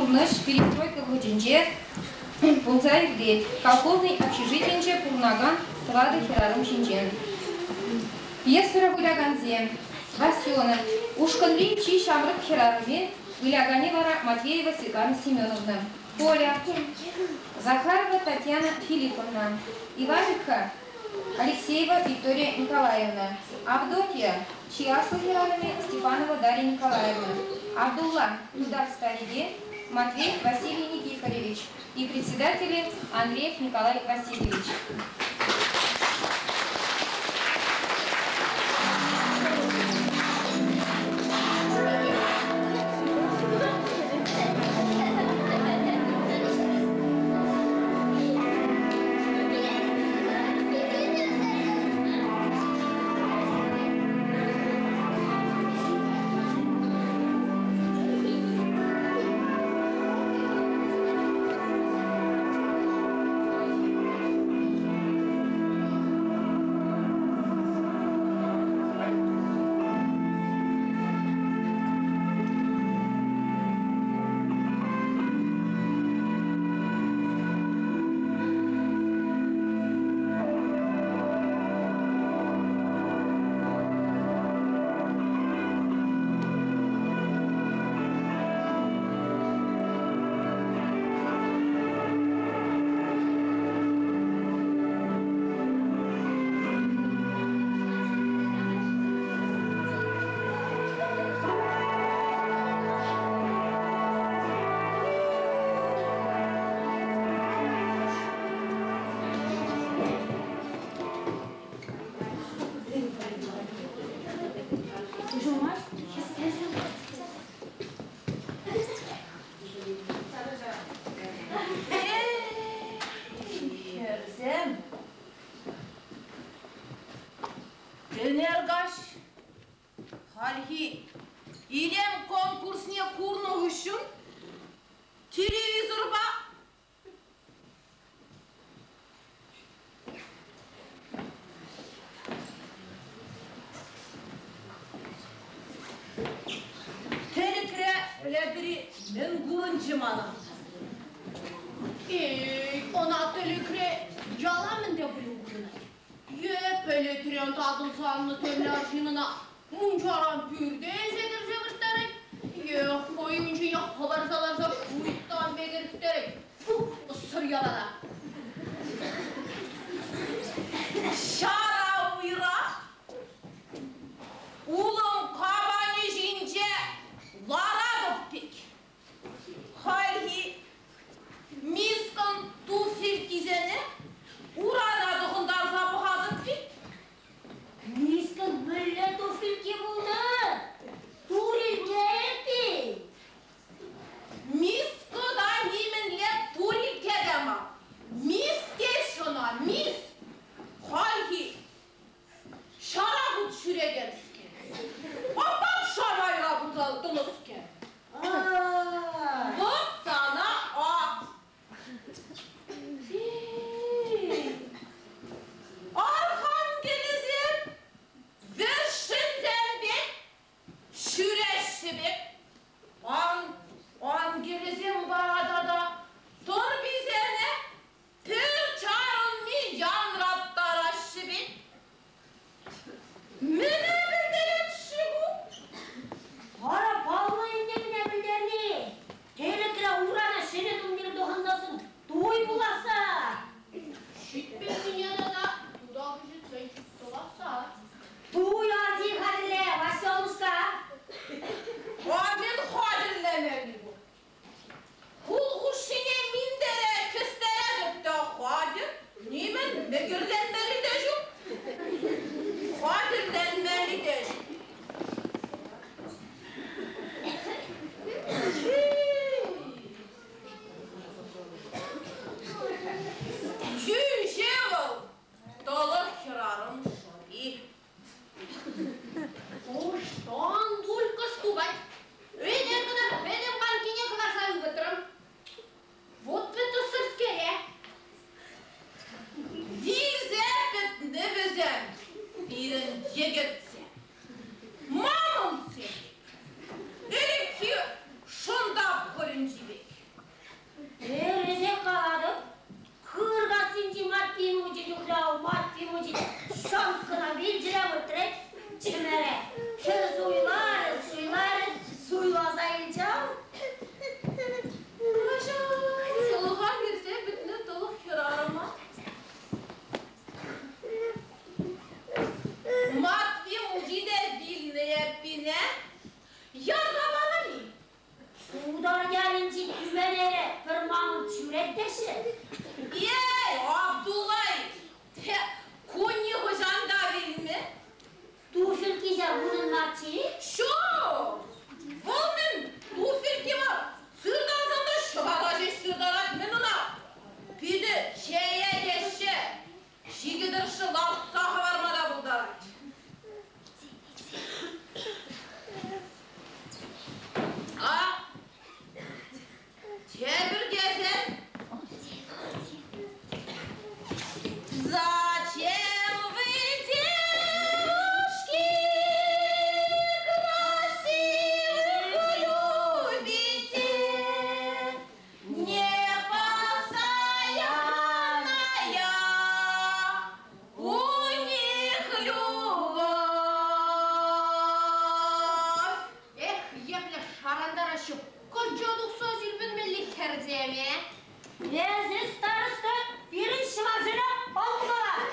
пурнӑҫ перестройка вӑхӑтӗнче пулса иртет. Колхозный общежитинче пурӑнакан тӑватӑ хӗрарӑм ҫинчен. Пьесӑра вылякансем Васёна, ушкӑнри чи ҫамрӑк хӗрарӑмӗ, выляканӗ вара Матвеева Светлана Семеновна, Коля, Захарова Татьяна Филипповна, Иваника Алексеева Виктория Николаевна, Авдотья, чи аслӑ хӗрарӑмӗ Степанова Дарья Николаевна, Абдулла Тутар старикӗ Матвей Василий Никифорович и председателӗ Андреев Николай Васильевич. Хӗрсем, ӗнер каҫ хальхи илем конкурсне курнӑ хыҫҫӑн телевизорпа Тӗлӗкре пӗлетӗр-и, мӗн курӑнчӗ мана? Эй, ӑна тӗлӗкре яла мӗн те пулин курӑнать. Е пӗлӗтрен татӑлса аннӑ темле арҫын ӑна мунчаран пӳрте илсе кӗрсе вырттарать, е хӑй ун ҫине хӑпарса ларса шуйттан пек ӗрӗхтерет. Фу, ӑссӑр япала! Ҫара уйра улӑм капанӗ ҫинче ларатӑп пек. Хальхи мискӑн туфелькисене урана тӑхӑнтарса пӑхатӑп пек. Мискӑн мӗнле туфельки пулнӑ? Турилкке эппин? айӗнчи тӳменере пӗр мамонт ҫӳрет теҫҫӗ. Эй, Абдулай, ку нихӑҫан та вилмӗ. Туфелькисем унӑн марччӗ-и? Ҫук, вӑл мӗн туфельки мар, сыртарсан та ҫӑпата ҫеҫ сыртарать мӗн ӑна. Питӗ чее теҫҫӗ. Чикӗ тӑршшӗ лартса хӑварма та пултарать. А тепӗр тесен Зачем вы, девушки, красивых любите? Не постоянная у них любовь. Эх, епле шарантараҫҫӗ кӑчча тухса сирпӗнмелли хӗрсем, э? Эсӗ, староста, пирӗн ҫӑварсене ӑнлана.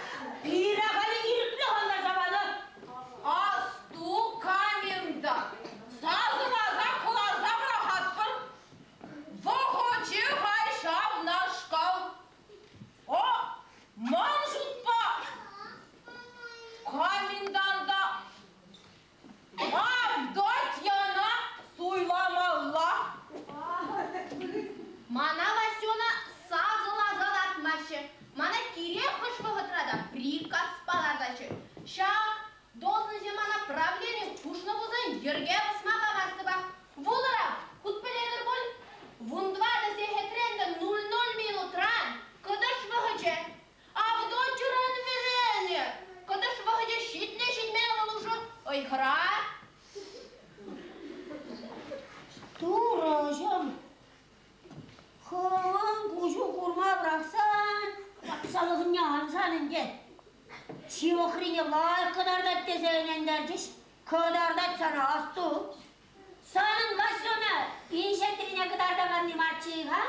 Пире халӗ ирӗклӗ хӑнласа панӑ. Асту, камента, сасӑласа кӑларса пӑрахатпӑр. Вӑхӑчӗ хай ҫавнашкал. О, ман шутпа, коменданта Авдотьяна суйламалла. Мана Васёна сасӑласа лартмаҫҫӗ. Мана кирек хӑш вӑхӑтра та приказпа лартаҫҫӗ. Ҫак должноҫе мана правлени хушнӑ пулсан йӗрке пӑсма памастӑпах. Вулӑра, хут пӗлетӗр пуль. Вунтӑватӑ сехетрен те нуль-ноль минутран кӑтӑш вӑхӑчӗ. Авдотьӑран вӗренӗ. Кӑтӑш вӑхӑчӗ ҫитнӗ-ҫитмен вӑл уже ыйхӑра. Турӑҫӑм, хӑвӑн куҫу курма пӑрахсан, патшалӑхне ансан ӗнтӗ. Ҫывӑхрине лайӑх кӑтартать тесе ӗнентерчӗҫ. Кӑтартать сана, асту. Санӑн Васёна инҫетрине кӑтартаканни марччӗ-и-ха?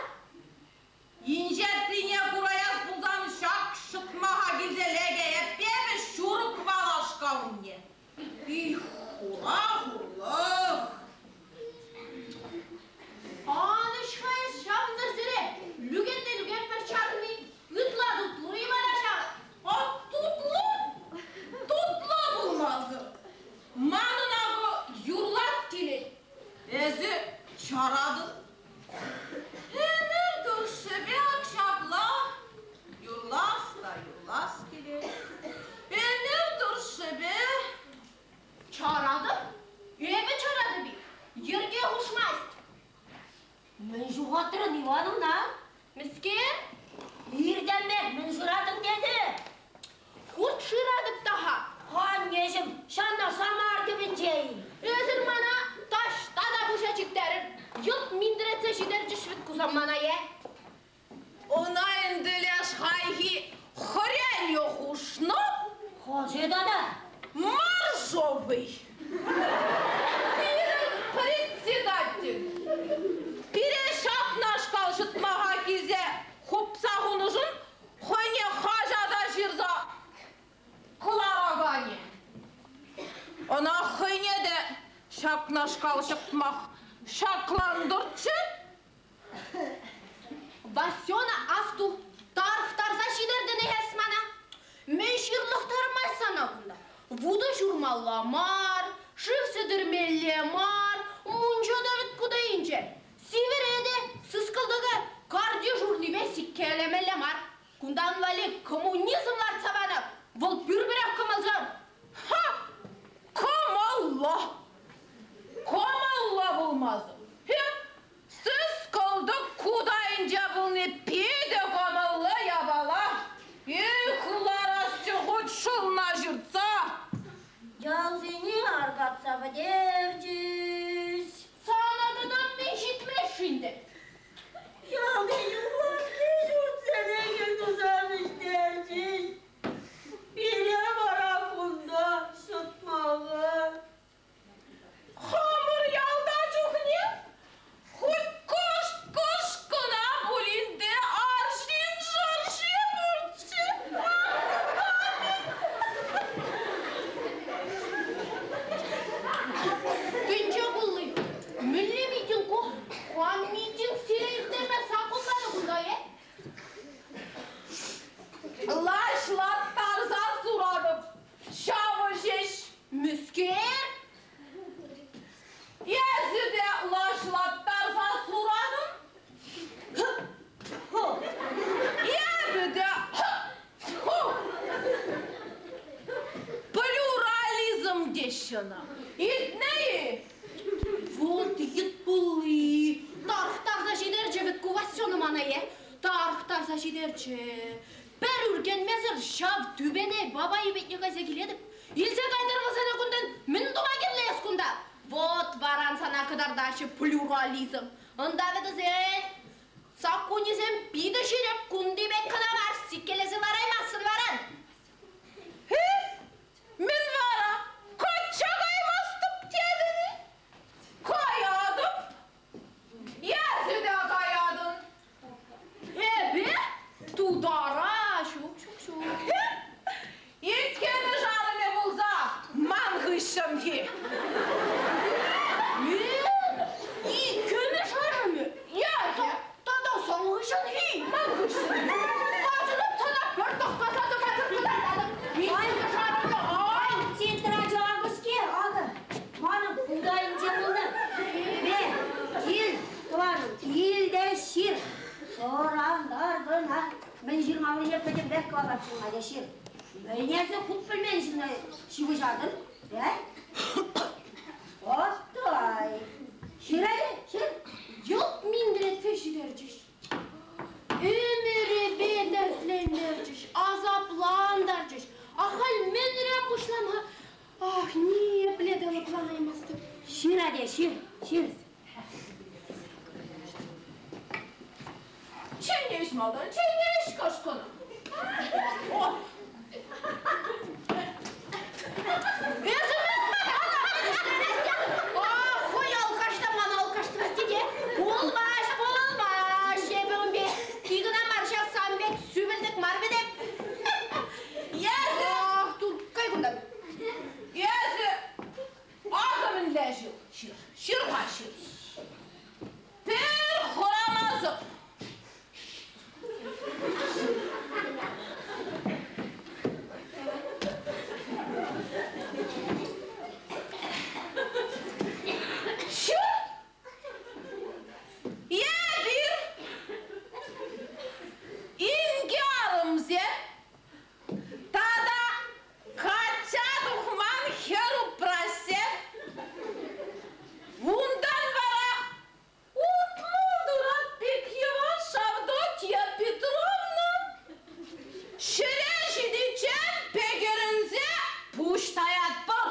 Инҫетрине кураяс пулсан ҫак ҫӑтмаха килсе леке эпӗ ҫурӑк валашка умне. Их, хура хурлӑх! Анӑҫ-ха эс ҫавӑнсӑр сире, лӳкет те лӳкет пӗр чарӑнми. Ытла тутлӑ-и вара ҫавӑ? А тутлӑ, тутлӑ пулмасӑр. Манӑн акӑ юрлас килет. Эсӗ чаратӑн. Ӗмӗр тӑршшӗпе ак ҫапла юрлас та юрлас килет. Ӗмӗр тӑршшӗпе Чаратӑп? Эпӗ чаратӑп-и? Йӗрке хушмасть. Мӗн ҫухатрӑн, Ивановна? Мӗскер? Иртенпех мӗн шыратӑн тетӗ? Хурт шыратӑп та-ха. Аннеҫӗм, ҫанна Самар тӗпӗнче-и? Эсир мана таҫта та пуҫа чиктерӗр. Йӑлт минтӗретсе ҫитерчӗҫ вӗт кусам мана, е? Ӑна ӗнтӗ леш хайхи хренье хушнӑ. Хӑшӗ тата? Моржовый. Пирӗн председатель. Пире ҫакнашкал ҫӑтмаха килсе хупса хунӑшӑн хӑйне хаҫата ҫырса кӑлараканӗ. Ӑна хӑйне те ҫакнашкал ҫӑтмах ҫаклантӑрччӗ. Васёна асту, тарӑхтарса ҫитертӗн-и эс мана? Мӗн ҫырлӑхтармасть сана кунта? Вутӑ ҫурмалла мар, шыв сӗтӗрмелле мар, мунча та вӗт кутайӗнче. Сивӗре те сыскӑлтӑка карти шурнипе сиккелемелле мар. Кунтан валли коммунизм лартса панӑ, вӑл пӳрпӗрех кӑмӑлсӑр. Ха! Кӑмӑллӑ! Кӑмӑллӑ пулмасӑр. Хе! Сыскӑлтӑк кутайӗнче пулни питӗ кӑмӑллӑ япала. Эх, ларасчӗ хуть шӑлна ҫыртса. Ялсене аркатса пӗтерчӗҫ. Сана тата мӗн ҫитмест-ши ӗнтӗ? Ялти юлашки ҫуртсене кӗл туса вӗҫтерчӗҫ. Пире вара кунта ҫӑтмалла. Хамӑр ялта чухне хуть кӑшт-кӑшт кӑна пулин те арҫын шӑрши пурччӗ. сана. Илтнӗ-и? Вот йыт пулли. Тарӑхтарса ҫитерчӗ вӗт ку Васёна мана, е? Тарӑхтарса ҫитерчӗ. Пӗр ӳркенмесӗр ҫав тӳпене бабай патне кайса килетӗп. Илсе кайтӑр вӗсене кунтан. Мӗн тума кирлӗ эс кунта? Вот варан сана кӑтартаҫҫӗ плюрализм. Унта вӗтӗсен саккунӗсем питӗ ҫирӗп, кунти пек кӑна мар, сиккелесе лараймастӑн варан. Мӗн вара? Качча каймастӑп тетӗн-и? Каятӑп. Эсӗ те каятӑн. Эпӗ? Тутара? Ҫук, ҫук, ҫук. Иккӗмӗш арӑмӗ пулса ман хыҫҫӑнхи. Иккӗмӗш арӑмӗ? Тата сан хыҫҫӑнхи? Ман хыҫҫӑн. Асӑнӑп сана пӗр тӑхтаса тӑмасӑр кӑтартатӑп. Иккӗмӗш арӑмӗ, ай! Тетрачӗ акӑ-ҫке, акӑ. Манӑн кутайӗнче пулнӑ. Ме, кил, тӑванӑм, кил те ҫыр. Шӑрантар кӑна. Мӗн ҫырмаллине пӗтӗмпех кӑвакарт ҫырма те ҫыр. Мӗн эсӗ хут пӗлмен ҫынна ҫыпӑҫатӑн, э? Оттай. Ҫыр, ҫыр. Йӑлт минретсе ҫитерчӗҫ. Ӗмӗрӗпе тертлентерчӗҫ, асаплантарчӗҫ. Ахаль мӗнрен пуҫлама? Ах, ниепле те лӑпланаймастӑп. Ҫыр, атя, ҫыр, ҫыр. Чӗнеҫ малтан, чӗнеҫ кӑшкӑнӑ. Ой. Эсӗ Ах, хӑй алкаш та мана алкаш тӑвас тете. Пулмасть, пулмасть, эпӗ ун пек. Икӗ мар ҫав сан пек сӳпӗлтек мар вӗт эп. Эсӗ, Ах, тур, кай кунтан. эсӗ акӑ мӗнле ҫыр, ҫыр, ҫыр-ха ҫыр. Пӗр хӑрамасӑр. Ҫыр. Эпир инке арӑмсем тата качча тухман хӗр упраҫсем. Унтан вара 60 турат пек йӑваш Авдотья Петровна ҫӗре ҫитиччен пекӗрӗнсе пуҫ таятпӑр.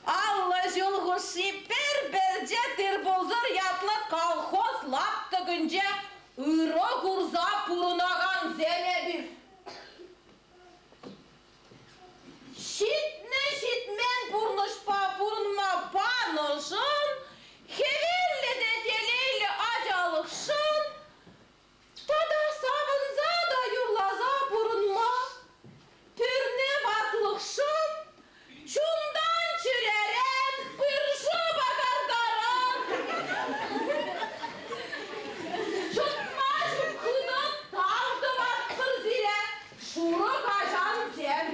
50 ҫул хушши пӗр пӗрчӗ тыр-пулсӑр ятлӑ колхоз лаптӑкӗнче ырӑ курса пурӑнакансем эпир. Ҫитнӗ-ҫитмен пурнӑҫпа пурӑнма панӑшӑн, хӗвеллӗ те телейлӗ ачалӑхшӑн тата савӑнса та юрласа пурӑнма пӳрнӗ ватлӑхшӑн чунтан чӗререн пыршу пакартаран чӑтма ҫук хытӑ тав тӑватпӑр сире, шурӑ каҫансем.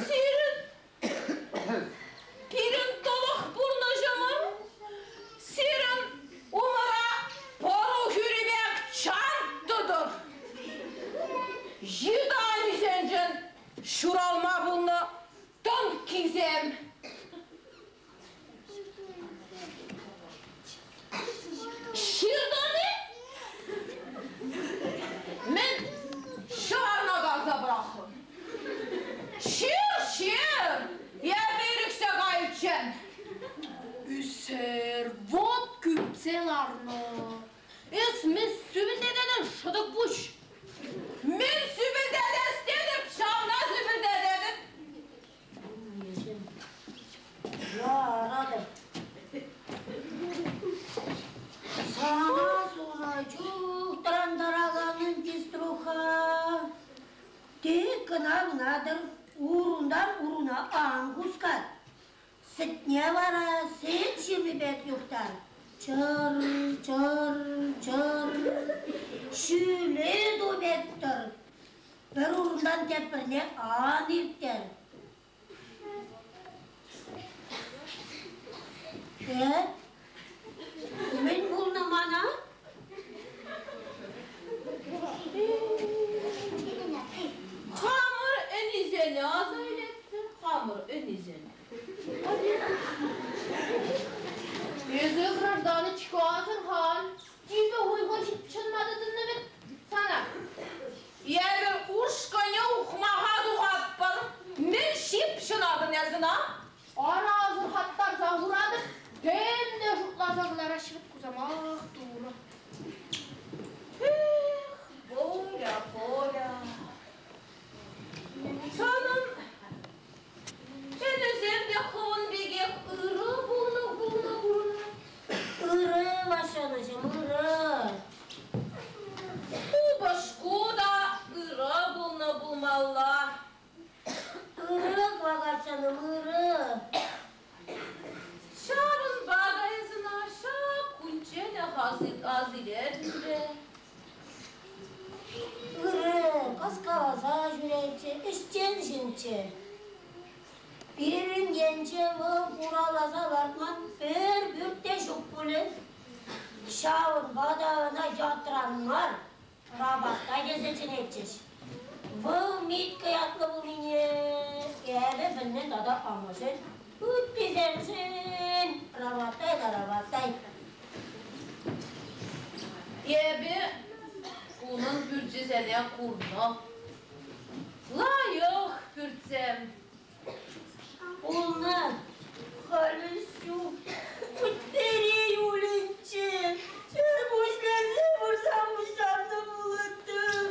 Сирӗн пирӗн тӑлӑх пурнӑҫӑмӑр, сирӗн умӑра пӑру хӳри пек чант тӑтӑр. Йытӑ амисенчен ҫуралма пулнӑ тӑнккисем. Ҫыртӑн-и? Мӗн ҫӑварна карса пӑрахрӑн? Ҫыр, ҫыр! Эпӗ ирӗксе кайиччен. Ӳсӗр, вот кӳпсе ларнӑ. Эс мӗн сӳпӗлтететӗн, шӑтӑк пуҫ? Мӗн сӳпӗлтетес тетӗп, ҫавна сӳпӗлтететӗп. Яратӑп. Сана сура чух тӑрантараканӑн тиструха. Тек кӑна кӑна-тӑр, урунтан уруна ан хускат. Сӗтне вара сӗт ҫырми пек юхтар. Чӑр, чӑр, чӑр, ҫӳле ту пек тӑр. Пӗр урунтан тепӗрне ан ирттер. Э? Мӗн пулнӑ мана? Хамӑр ӗнисене аса илетпӗр, хамӑр ӗнисене. Эсӗ гражданочка асӑрхан. Типӗ хуйхӑ ҫыпҫӑнма тытӑннӑ вӗт сана. Эпир ушкӑнӗ ухмаха тухатпӑр. Мӗн ҫыпҫӑнатӑн эс ӑна? Ара асӑрхаттарса хуратӑп. Тем те шутласа кӑлараҫҫӗ вӗт кусамах турӑ. Эх, Коля, Коля. Санӑн ӗнесем те хӑвӑн пекех ырӑ пулнӑ пулнӑ курӑнать. Ырӑ, Ваҫҫанӑҫӑм, ырӑ. Упӑшку та ырӑ пулнӑ пулмалла. Ырӑ, кӑвакарчӑнӑм, ырӑ. Ҫавӑнпа та эс ӑна ҫак кунчченех ас илетӗн те. Ырӑ, каскаласа ҫӳретчӗ, ӗҫчен ҫынччӗ. Пирӗн енче вӑл хуралласа лартман пӗр пӳрт те ҫук пулӗ. Ҫавӑнпа та ӑна ятран мар, Рабатта тесе чӗнетчӗҫ. Вӑл Митька ятлӑ пулнине эпӗ пӗлнӗ тата амӑшӗн ыттисемшӗн Рабаттай та Рабаттай. Эпӗ унӑн пӳрчӗсене курнӑ. Лайӑх пӳртсем. Пулнӑ, халӗ ҫук. Пӗттере юлӗнччӗ. Ҫӗр пуҫланса вырса пуҫланнӑ пулӑттӑм.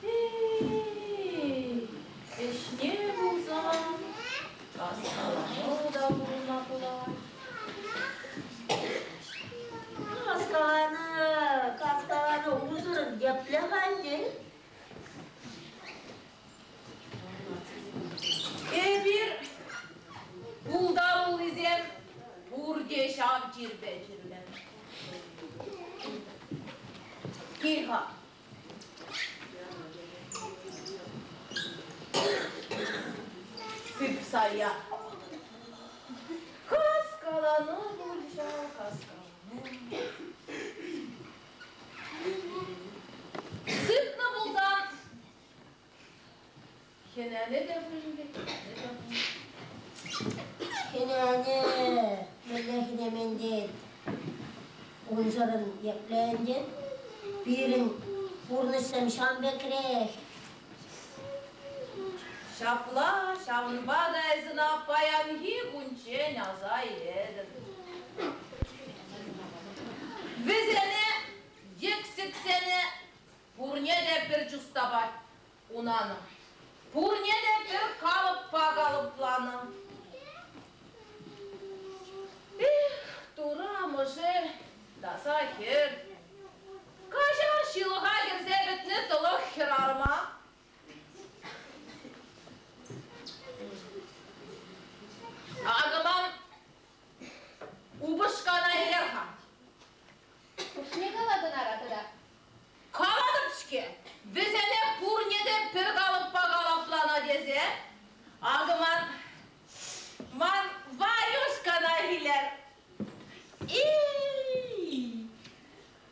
Эй, ӗҫне пулсан, каскалану та пурӑнма пулать. Каскаланӑ, каскаланӑ унсӑрӑн епле-ха ӗнтӗ? Эпир пултаруллисем пурте ҫав чирпе чирлӗ. Кил-ха. Сыпса я. Каскалану пуль ҫав, каскалану. Сыпнӑ пулсан хӗнене те пулин те, хӗнене те пулин. Хӗнене, мӗнле хӗнемен тет. Унсӑрӑн епле ӗнтӗ? Пирӗн пурнӑҫсем ҫам пекрех. Ҫапла, ҫавӑнпа та эс ӑна паянхи кунччен аса илетӗн. Вӗсене, йӗксӗксене, пурне те пӗр чустапа унанӑ. Пурне те пӗр калӑппа калӑпланӑ. Эх, Турӑ амӑшӗ, таса хӗр. Каҫар ҫылӑха кӗрсе пӗтнӗ тӑлӑх хӗрарӑма. Акӑ ман упӑшкана илер-ха. Хӑшне калатӑн ара тата? Калатӑп-ҫке, вӗсене пурне те пӗр калӑппа калапланӑ тесе. Акӑ ман, ман Варюшкана илер. И-и-и,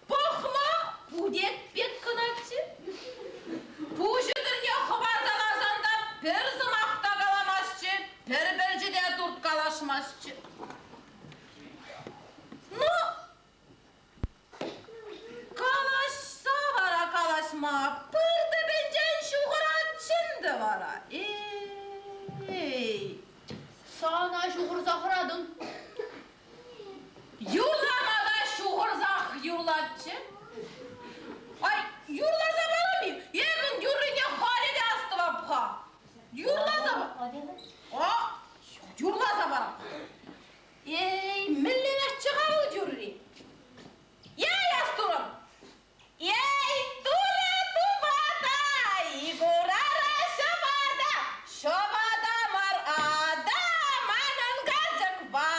пӑхма путек пек кӑначчӗ. Пуҫӗ тӗлне хӑпаркаласан та пӗр сӑмах та каламастчӗ, пӗр пӗрчӗ те турткалашмастчӗ. Ну, калаҫса вара калаҫма пыр тӗпӗнчен ҫухӑратчӗ ӗнтӗ вара. Эй! Сана ҫухӑрса хӑратӑн. Юрлама та ҫухӑрсах юрлатчӗ. Ай, юрласа парам-и? Эпӗн юррине халӗ те астӑвап-ха. Юрласа А, юрласа парам. Эй, мӗнлерехчӗ-ха вӑл юрри? Эй, астурӑм! Эй, Турӑ тупата, Икурара ҫӑпата, ҫӑпата мар ата, манӑн карчӑк вата.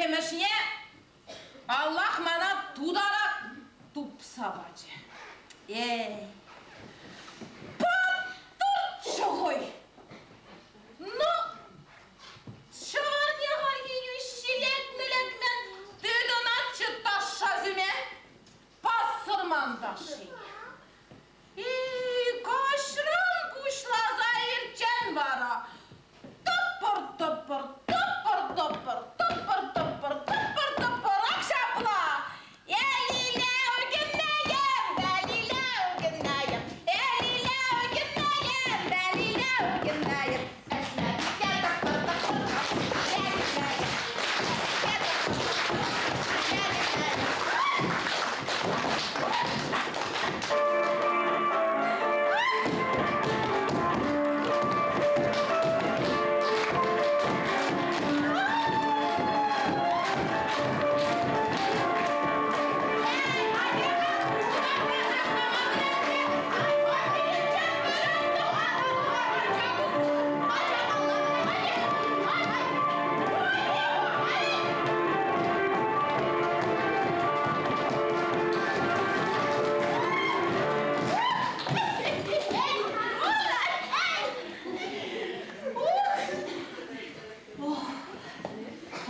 Иккӗмӗшне Аллах мана тутара тупса пачӗ. Эй, паттӑрччӗ хӑй! Ну, ҫӑварне хальхи йӳҫҫи лекнӗ-лекмен тытӑнатчӗ ташша сӳме, пасӑрман ташшине. И каҫран пуҫласа ирччен вара тӑпӑр-тӑпӑр, тӑпӑр-тӑпӑр, тӑпӑр-тӑпӑр, тӑпӑр-тӑпӑрах ҫапла. Элиле укӗннӗем, бәлиле укӗннӗем, элиле укӗннӗем, бәлиле укӗннӗем. Эсмә тӑпӑр-тӑпӑр,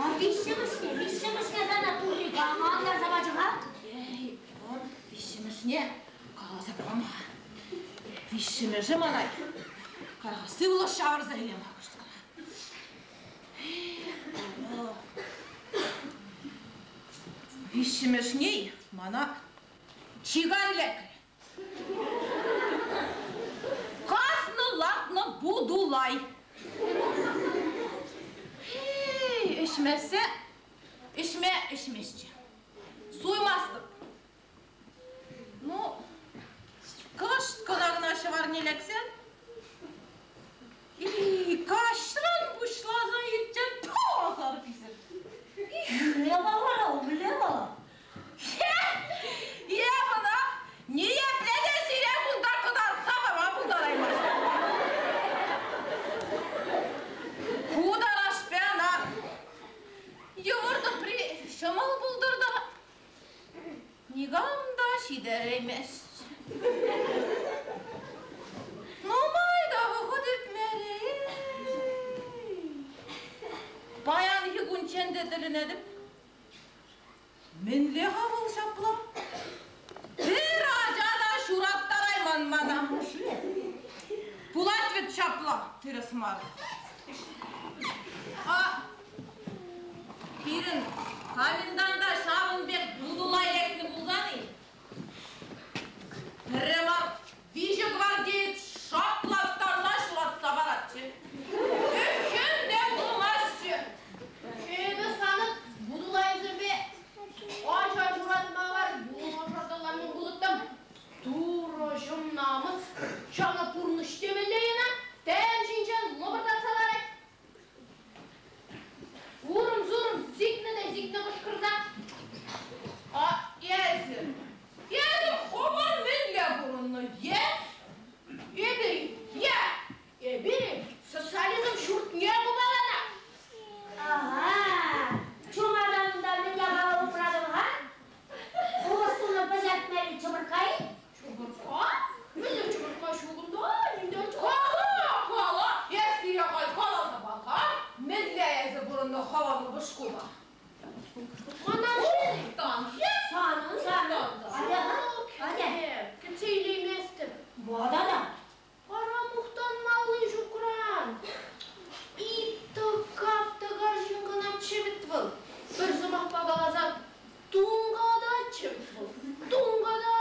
А виҫҫӗмӗшне, виҫҫӗмӗшне сана Турри кама антарса пачӗ-ха? Эй, виҫҫӗмӗшне каласа пама. Виҫҫӗмӗшӗ мана сывлӑш ҫавӑрса илем кӑшт кӑна. Виҫҫӗмӗшне мана чикан лекрӗ. Каснӑ лартнӑ Будулай. Эй, ӗҫмессе, ӗҫме ӗҫместчӗ. Суймастӑп. Ну, кӑшт кӑна-кӑна ҫӑварне лексен, и каҫран пуҫласа ирччен тасар писӗр. Мӗнле вара, мӗнле вара? Эп ӑна ниепле те сире кунта кӑтартса пама пултараймастӑп. Ку тарашпе ӑна йывӑр тӑпри ҫӑмӑл пултӑр та никам та ҫитереймест. Нумай та вӑхӑт иртмерӗ. Паянхи кунччен те тӗлӗнетӗп. Мӗнле-ха вӑл ҫапла? Пӗр ача та ҫураттарайман мана. Пулать вӗт ҫапла, тӗрӗс мар. А пирӗн коменданта ҫавӑн пек Будулай лекнӗ пулсан-и? Пӗрре мар, виҫӗ гвардеец шаплаттарса ҫуратса паратчӗ. Ӗҫҫӗн те пулмастчӗ. Эпӗ санӑн Будулайсемпе ача ҫуратма мар, юнашар пулӑттӑм. Турӑҫӑм намӑс, ҫавна пурнӑҫ темелле ӑна, тем ҫинчен лӑпӑртатса ларать. Урӑм-сурӑм сикнӗ те сикнӗ кӑшкӑрса. А эсӗ, эсӗ хӑвӑр мӗнле пурӑннӑ, е? Эпир, е, эпир социализм ҫуртне купаланӑ. Ага, чумаданта мӗн япала упратӑн-ха? Купӑс тунӑ пӗҫертмелли чӑмӑркка-и? Чӑмӑркка? Мӗнле чӑмӑркка ҫук унта? Нинден Кала, кала, эс пире халь каласа пар-ха, мӗнле эсӗ пурӑннӑ хӑвӑн упӑшкупа? Мана Ухтан, Санӑн, санӑн. Атя-ха, атя. Кӗтсе илейместӗп. Вата та. Ара мухтанмалли ҫукран. Иттӑ-каптӑк арҫын кӑначчӗ вӗт вӑл. Пӗр сӑмахпа каласан, тункатаччӗ вӗт вӑл. Тунката,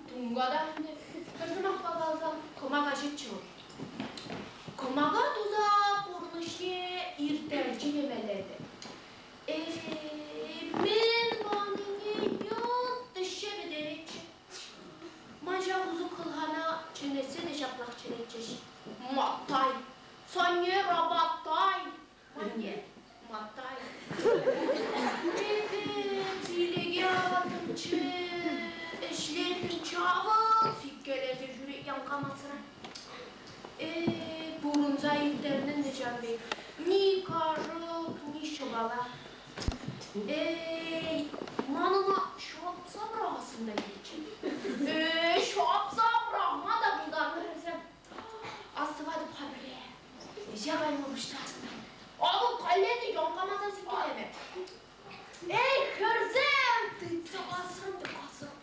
тунката ӗнтӗ. Пӗр сӑмахпа каласан, кӑмака ҫитчӗ вӑл. Кӑмака туса пурнӑҫне ирттерчӗ темелле ӗнтӗ. Э, мӗн панине йӑлт ӗҫсе пӗтеретчӗ. Ман ҫав усӑк хӑлхана чӗнессе те ҫаплах чӗнетчӗҫ. Маттай! Санне Рабатай! Манне Маттай! Эпӗ тилеке аваттӑмччӗ, ӗҫлеттӗм чавӑл, сиккелесе ҫӳрет янкамасра. Э, пурӑнса ирттернӗ ҫав пек. Ни кашӑк, ни ҫӑпала. Эй, ман ӑна ҫапса пӑрахассӑм та килчӗ. Эй, ҫапса пӑрахма та пултарнӑ хӗрсем. Астӑватӑп-ха пӗрре. Ӗҫе кайма пуҫласан. Авӑ калле те янкамасан сиккелеме. Эй, хӗрсем! Тытса касрӑм та касрӑм.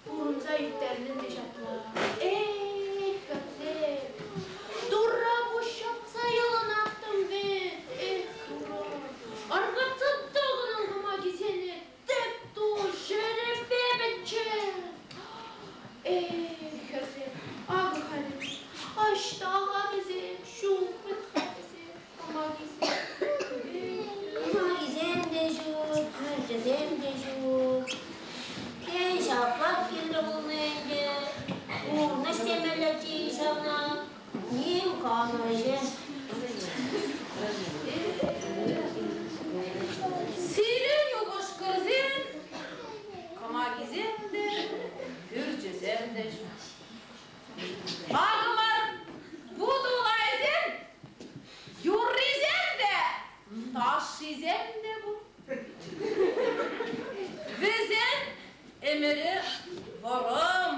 Пурӑнса ирттернӗ те ҫапла. Эй, хӗрсем, Турра пуҫ ҫапса йӑлӑнаттӑм вӗт. Эх, Турӑ, аркатса тӑкӑнӑн кӑмакисене тӗп ту ҫӗрӗпе пӗччен. Эх, хӗрсем, акӑ халӗ ӑҫта-ха вӗсем, ҫук вӗт-ха вӗсем, кӑмакисем. Кӑмакисем те ҫук, пӳрчӗсем те ҫук. Тен, ҫаплах кирлӗ пулнӑ ӗнтӗ. Пурнӑҫ темелле-чи ҫавна. Ним канӑҫӗ. Сирӗн упӑшкӑрсен кӑмакисем те, пӳрчӗсем те ҫук. Акӑ мар вутӑлайсем, юррисем те, ташшисем те пур. Вӗсен ӗмӗрӗ вӑрӑм.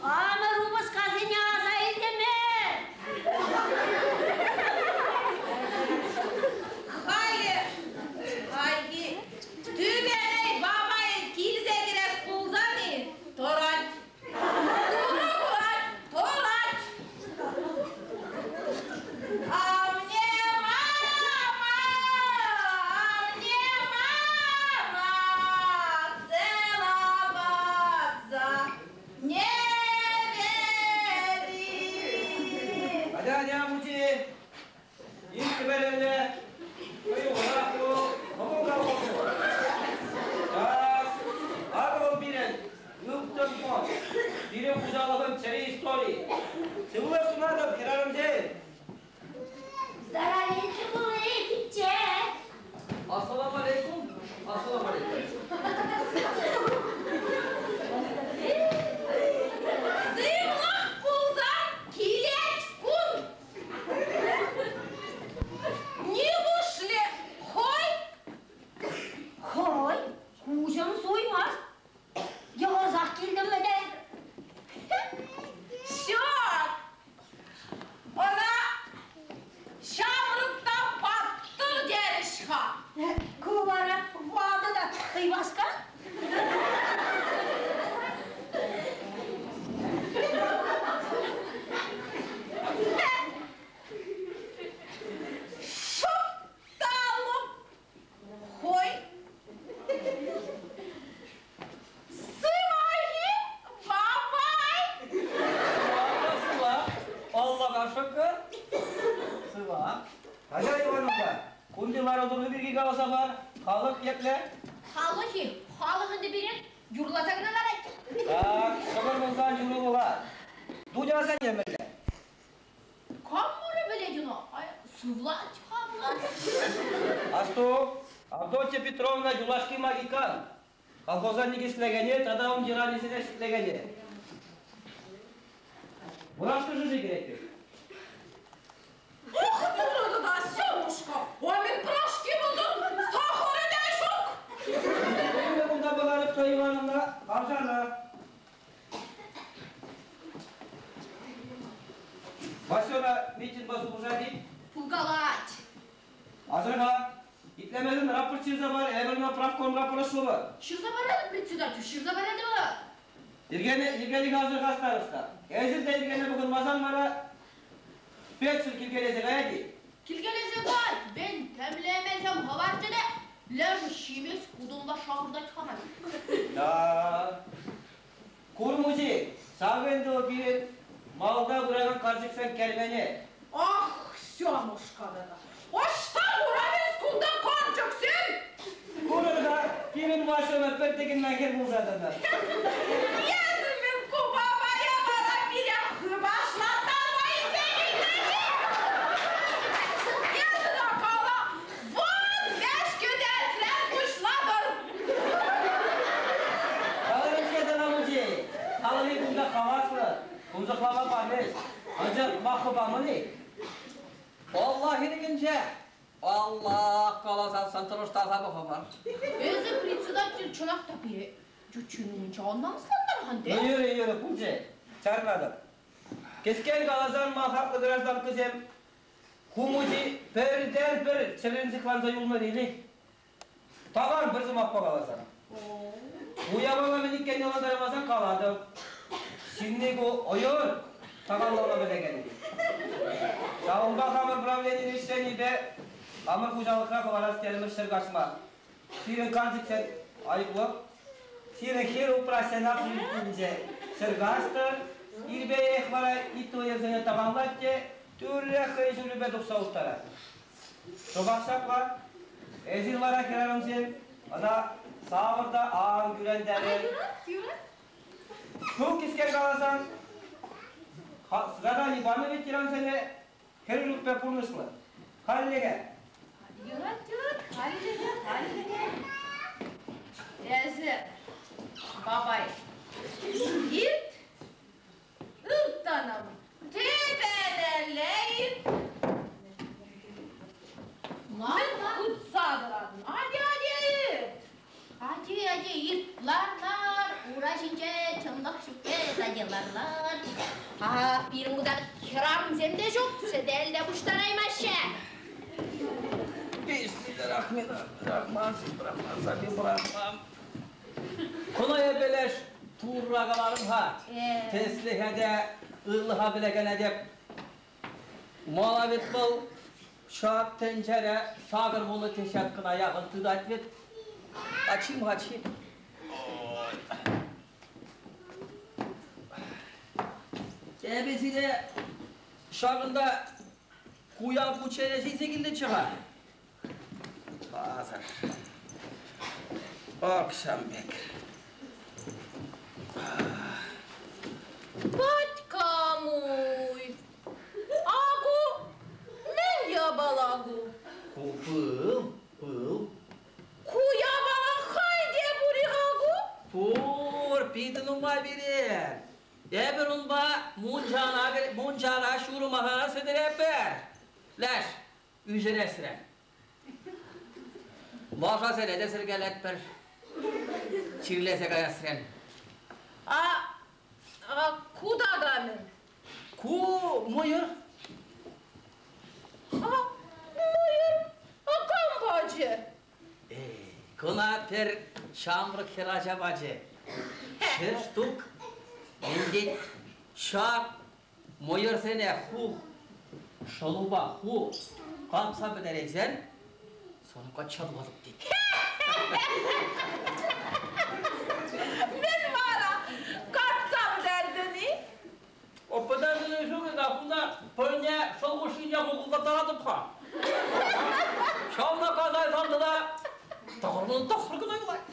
Хамӑр упӑшкасене аса илтӗмӗр. Халӗ хайхи тӳпеней бабай килсе кӗрес пулсан-и тӑрать. Турӑ курать, тӑрать. А мне мама, а мне мама целоваться не велит. Атя, атя, мучи. Ир кӗперелле. Хӑюлӑрах пул, кӑмӑлта пул. Так, акӑ вӑл пирӗн ылтӑн фонд. Пирӗн хуҫалӑхӑн чӗрӗ истори. Сывлӑх сунатӑп, хӗрарӑмсем! Здоровеньки булы, пичче. Ассалам алейкум. Ассалам алейкум. Сывлӑх пулсан килет кун. Нивушлӗ хӑй? Хӑй куҫӑм суймасть. Йӑлӑрсах килтӗм вӗт. Ҫак! Ӑна ҫамрӑк та паттӑр терӗҫ-ха. Ку вара ватӑ та хӑйпаска. Шӑп та лӑп хӑй. Сывах-и, бабай? Сыва, Аллаға шүкір. Сыва. Каҫа Ивановна, кунти лару-тӑру пирки каласа пар. Халӑх епле? Халӑх-и? Халӑх ӗнтӗ пире юрласа кӑна ларать. Так, ҫӑкӑр пулсан юрӑ пулать. Дуня асанне мӗнле? Кам мурӗ пӗлет ӑна? Сывлать-ха вӑл. Асту, Авдотья Петровна юлашки магикан. Колхоза никӗслекене тата ун йӑранӗсене ҫӗклекене. Мурашка шӑши кӗрет пек. Ух, турӑ та, Семушка, омин пирожки пултӑр, сахӑрӗ те ҫук. Эпӗ кунта пӑхатӑп Ивановна, хавшана. Васёна Митинпа супӑшать-и? Пулкалать. Асӑрха, итлемесен рапорт ҫырса пар, эпӗ ӑна правкомра пулӑшмӑпӑр. Ҫырса паратӑп, председатель, ҫырса паратӑп. Йӗркене, йӗркелӗхе асӑрха староста. Эсир те йӗркене пӑхӑнмасан вара фельдшер килкелесе каять-и? Килкелесе кай, мен тӗмлемесем хӑварчӗ те, лешӗ ҫимест, кутӑнла шакӑртать-ха ман. Да. Кур, мучи, ҫакӑ ӗнтӗ вӑл пирӗн малта пыракан карчӑксен керменӗ. Ах, Семушка тата, ӑҫта куран эс кунта карчӑксем? Курӑр-ха, пирӗн Васьӑна пӗр тӗкӗнмен хӗр пулса тӑнӑ. Эсӗ мӗн ку бабая вара пире хӑй. Тунсӑхлама памест. Анчах маххӑ памӑн-и? Аллах ирӗкӗнче. Аллах каласан тӑрӑштарса пӑхӑпӑр. Эсӗ председатель чӑнах та пире ют ҫын умӗнче ан намӑслантар-ха ӗнтӗ. Ну, юрӗ, юрӗ, пулчӗ. Чарӑнатӑп. Кӗскен каласан, ман хаклӑ гражданкӑсем, ку мучи пӗртен-пӗр чӗррӗн сыхланса юлнӑ релик. Тӑван пӗр сӑмахпа каласан. Уява мӗн иккенне ӑнлантармасан калатӑп. Ҫынни ку ӑйӑр тӑванлама пӗлекен. Ҫавӑнпа хамӑр правленин ӗҫченӗпе хамӑр хуҫалӑхра хӑварас терӗмӗр 100 каҫма. Сирӗн карчӑксен айӑплӑ. Сирӗн хӗр упраҫсен общежитинче 100 каҫтӑр. Ирпе вара итто ерсене тӑванлать те тӳрех хӑй ҫулӗпе тухса уттарать. Шӑпах ҫапла. Эсир вара, хӗрарӑмсем, ӑна савӑр та ан кӳрентерӗр. Юрать, юрать. Ну, кӗскен каласан, задани панӑ ветерансене хӗрӳлӗхпе пурнӑҫлӑ. Хальлӗхе. Юрать, юрать, хальлӗхе, хальлӗхе. Эсӗ, бабай, ирт, ылтӑнӑм, тӗпелелле ирт. Мӗн хытса тӑратӑн? Атя, атя, ирт. Атя, атя, ирт, лар, лар, ура ҫинче чӑнлӑх ҫук эс, атя, лар, лар. Ах, пирӗн кунта хӗрарӑмсем те ҫук, сӗтел те пуҫтараймаҫҫӗ. Бисмиллахман-рахман, бисмиллахман. Куна эпӗ леш Турра каларӑм-ха. Тӗслӗхе те ырлӑха пӗлекене те. Мала вӗт вӑл ҫак тӗнчере 80 теҫеткӑна яхӑн тытать вӗт. А чим-ха, чим. Эпӗ сире ҫакӑнта куян кучченеҫ илсе килнӗччӗ-ха. Пасар. Акҫам пек. Батька мой, аку мӗн япала ку? Ку пыл, пыл. Ку япала хӑй те пур-и-ха ку? Пур, питӗ нумай пире. Эпир унпа мунчана ҫурӑмахана сӗтӗретпӗр. Леш, ӳсӗресрен. Лашасене те сӗркелетпӗр. Чирлесе каясрен. А ку тата мӗн? Ку мӑйӑр. А, мӑйӑр, а кам пачӗ? Эй, кӑна пӗр ҫамрӑк хӗрача пачӗ. 100 штук. Ӗнтӗ ҫак мӑйӑрсене ху шӑлупа ху капса пӗтерейсен, сана качча тухатӑп тет. Мӗн вара, катса пӗтертӗн-и? Пӗтернӗ ҫук ӗнтӗ, кунта пӗрне шӑл хушшинче мӑкӑлтаттаратӑп-ха. Ҫавна касайсан тата 99 кӑна юлать.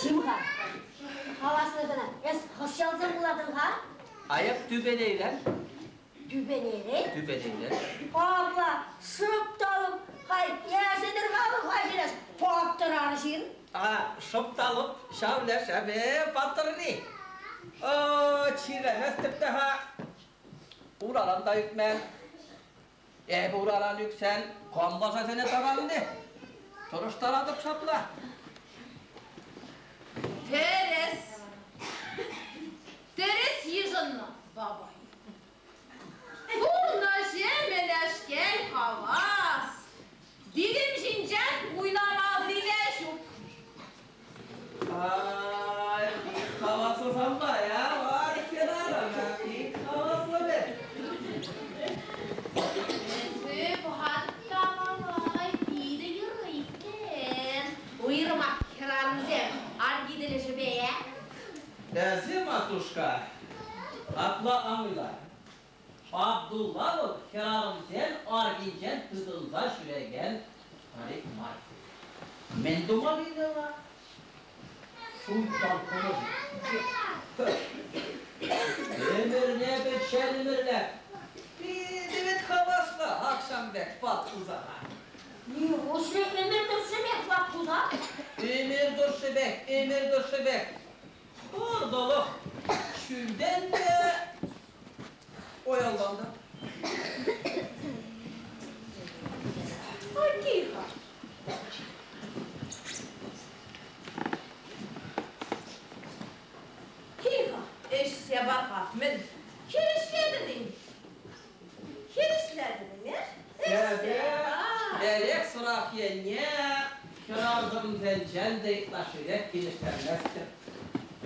Чим-ха, хаваслӑ кӑна. Эс хӑш ялсем пулатӑн-ха? А эп Тӳпенейлен. Тӳпенейрен? Тӳпенейлен. Апла, шӑп та лӑп хай эсӗ-тӗр-ха вӑл хай ҫӳрес паттӑр арҫын. А, шӑп та лӑп ҫав леш эпӗ паттӑрри. Чирлеместӗп те-ха. Ураран та ӳкмен. Эпӗ ураран ӳксен, кам лашасене тӑванни? Тӑрӑштаратӑп ҫапла. Тӗрӗс. Тӗрӗс йышӑннӑ, бабай. Пурнӑҫӗ мӗнешкел хавас. Вилӗм ҫинчен уйламалли те ҫук. Ай, пит хаваслӑ санпа, я, вар хӗрарӑм, пит хаваслӑ вӗт. Эсӗ пӑхатӑп та, бабай, питӗ йӑрӑ иккен. Уйрӑмах хӗрарӑмсем арки тӗлӗшӗпе. Эсӗ, матушка, апла ан уйла. Абдулла вӑл хӗрарӑмсен аркинчен тытӑнса ҫӳрекен старик мар. Мӗн тума ыйтӑва? Шуйттан пулӑшӗ. Ӗмӗрне пӗччен ӗмӗрле. Питӗ вӗт хаваслӑ акҫам пек пат тусана. Нивушлӗ ӗмӗр тӑршшӗпех ват туса? тӑршшӗпех, ӗмӗр тӑршшӗпех пӑр тӑлӑх ҫӳлтен те аялтан та. Тихо. Тихо. Ӗҫсе пар-ха. Мӗн, хирӗҫлетӗн-и? Хирӗҫлетӗн-и? Эпӗ эрех-сӑрах енне хӗрарӑмсенчен те ытлашширех килӗштерместӗп.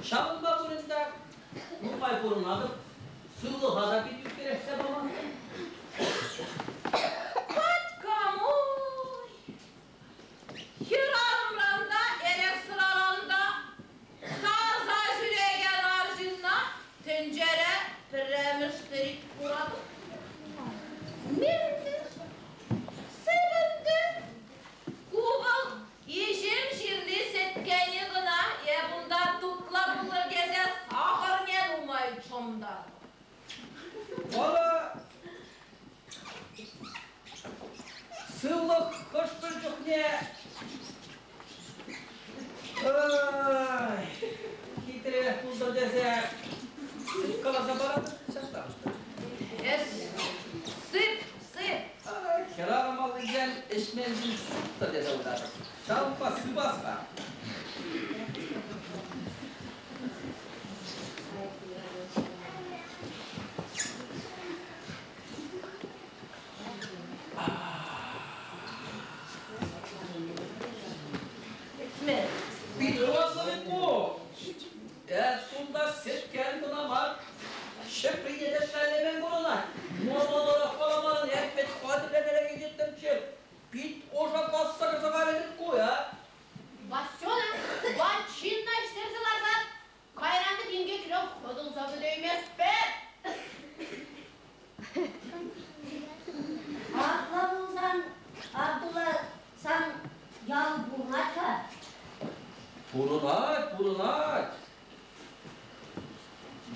Ҫавӑнпа пулин та нумай пурӑнатӑп, сывлӑха та пит ӳстерессе памастӑп. Патькамой! Хӗрарӑмран та, эрех-сӑраран та тарса ҫӳрекен арҫынна тӗнчере пӗрремӗш тӗрик куратӑп. Мӗнтӗр, сӗвӗнтӗр. Ку вӑл иҫӗм ҫырли сӗткенӗ кӑна е кунта тутлӑ пултӑр тесе сахӑрне нумай чӑмтарнӑ. Вара сывлӑх хӑш-пӗр чухне хитре пултӑр тесе каласа паратӑп ҫапла. Эс сып, сып. Хӗрарӑм аллинчен ӗҫменшӗн ҫук та тесе утатӑп. Ҫавӑнпа сыпас-ха. Пит хӑватлӑ вӗт ку. Эс кунта сӗткен кӑна мар, ҫӗприне те шеллемен курӑнать. Монолог каламарӑн эп хатӗрленерек илеттӗмччӗ. Пит ӑша касса кӗрсе кайрӗ вӗт ку, а? Васёна ват ҫынна ӗҫтерсе ларсан, кайран та инкекрен хӑтӑлса пӗтейместпӗр. Апла пулсан, Абдулла, сан ял пурӑнать-ха? Пурӑнать, пурӑнать.